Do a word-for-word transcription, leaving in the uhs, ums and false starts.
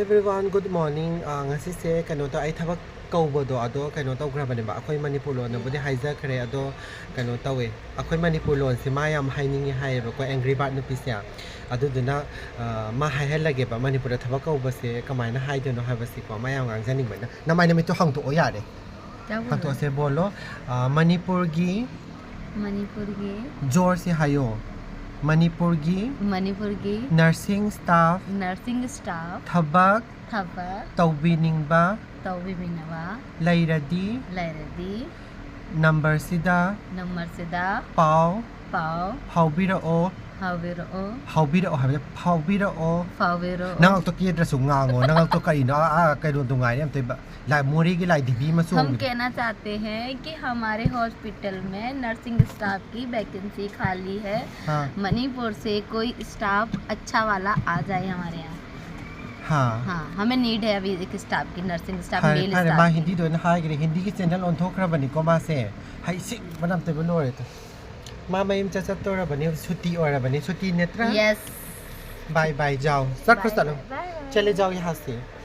Everyone, good morning. ꯑꯥ, ꯉꯁꯤꯁꯦ ꯀꯩꯅꯣ ꯇꯧ, ꯑꯩ ꯊꯕꯛ ꯀꯧꯕꯗꯣ ꯑꯗꯣ ꯀꯩꯅꯣ ꯇꯧꯈ꯭ꯔꯕꯅꯦꯕ꯫ ꯑꯩꯈꯣꯏ ꯃꯅꯤꯄꯨꯔ ꯂꯣꯟꯗꯕꯨꯗꯤ ꯍꯥꯏꯖꯈ꯭ꯔꯦ, ꯑꯗꯣ ꯀꯩꯅꯣ ꯇꯧꯋꯦ, ꯑꯩꯈꯣꯏ ꯃꯅꯤꯄꯨꯔ ꯂꯣꯟꯁꯦ ꯃꯥ ꯌꯥꯝ ꯍꯥꯏꯅꯤꯡꯉꯤ ꯍꯥꯏꯌꯦꯕꯀꯣ, ꯑꯦꯡꯒ꯭ꯔꯤ ꯕꯥꯔꯠ ꯅꯨꯄꯤꯁꯦ꯫ ꯑꯗꯨꯗꯨꯅ ꯑꯥ, ꯃꯥ ꯍꯥꯏꯍꯜꯂꯒꯦꯕ, ꯃꯅꯤꯄꯨꯔꯗ ꯊꯕꯛ ꯀꯧꯕꯁꯦ ꯀꯃꯥꯏꯅ ꯍꯥꯏꯗꯣꯏꯅꯣ ꯍꯥꯏꯕꯁꯤꯀꯣ, ꯃꯥ ꯌꯥꯝ ꯉꯥꯡꯖꯅꯤꯡꯕꯅ꯫ ꯅꯃꯥꯏ ꯅꯃꯤꯠꯇꯣ ꯍꯥꯡꯗꯣꯛꯑꯣ ꯌꯥꯔꯦ꯫ ꯍꯥꯡꯗꯣꯛꯑꯁꯦ꯫ ꯕꯣꯂꯣ꯫ ꯑꯥ, ꯃꯅꯤꯄꯨꯔꯒꯤ ꯃꯅꯤꯄꯨꯔꯒꯤ ꯖꯣꯔꯁꯤ ꯍꯥꯏꯌꯣ꯫ ꯃꯅꯤꯄꯨꯔꯒꯤ ꯃꯅꯤꯄꯨꯔꯒꯤ nursing staff ꯅꯔꯁꯤꯡ ꯁ꯭ꯇꯥꯐ ꯊꯕꯛ ꯊꯕꯛ ꯇꯧꯕꯤꯅꯤꯡꯕ ꯇꯧꯕꯤꯅꯕ ꯂꯩꯔꯗꯤ ꯂꯩꯔꯗꯤ ꯅꯝꯕꯔꯁꯤꯗ ꯅꯝꯕꯔꯁꯤꯗ ꯄꯥꯎ ꯄꯥꯎ ꯐꯥꯎꯕꯤꯔꯛꯑꯣ꯫ ꯐꯥꯎꯕꯤꯔꯛꯑꯣ꯫ ꯐꯥꯎꯕꯤꯔꯛꯑꯣ ꯍꯥꯏꯕꯗꯤ ꯐꯥꯎꯕꯤꯔꯛꯑꯣ꯫ ꯐꯥꯎꯕꯤꯔꯛꯑꯣ꯫ ꯅꯉꯛꯇꯣ ꯀꯦꯗ꯭ꯔꯁꯨ ꯉꯥꯡꯉꯣ꯫ ꯅꯉꯛꯇꯣ ꯀꯩꯅꯣ? ꯑꯥ, ꯑꯥ, ꯀꯩꯅꯣꯗꯣ ꯉꯥꯏꯔꯦ ꯑꯝꯇ ꯏꯕ꯫ ꯂꯥꯏ ꯃꯣꯔꯦꯒꯤ ꯂꯥꯏ ꯗꯦꯕꯤ ꯑꯃ हम ꯆꯣꯡꯉꯤꯗꯣ꯫ कहना चाहते हैं कि हमारे हॉस्पिटल में नर्सिंग स्टाफ की वैकेंसी खाली है। हाँ। मणिपुर से कोई स्टाफ अच्छा वाला आ जाए हमारे यहाँ। हाँ। हाँ, हमें नीड है अभी एक स्टाफ की, नर्सिंग स्टाफ, ꯐꯔꯦ, मेल ꯐꯔꯦ, ꯃꯥ स्टाफ की। ꯍꯤꯟꯗꯤꯗꯣ ꯑꯩꯅ ꯍꯥꯏꯈ꯭ꯔꯦ꯫ ꯍꯤꯟꯗꯤꯒꯤ ꯆꯦꯅꯦꯜ ꯑꯣꯟꯊꯣꯛꯈ꯭ꯔꯕꯅꯤꯀꯣ ꯃꯥꯁꯦ꯫ ꯍꯩꯁꯤꯡꯕꯅ ꯑꯝꯇ ꯏꯕ ꯂꯣꯏꯔꯦ꯫ ꯃꯥ ꯃꯌꯨꯝ ꯆꯠ ꯆꯠꯇꯧꯔꯕꯅꯤ, ꯁꯨꯇꯤ ꯑꯣꯏꯔꯕꯅꯤ꯫ ꯁꯨꯇꯤ ꯅꯠꯇ꯭ꯔꯥ? Yes. बाय बाय, जाओ। ꯆꯠꯈ꯭ꯔꯣ, बाय ꯆꯠꯂꯣ꯫ Bye, bye bye. चले जाओ यहाँ से।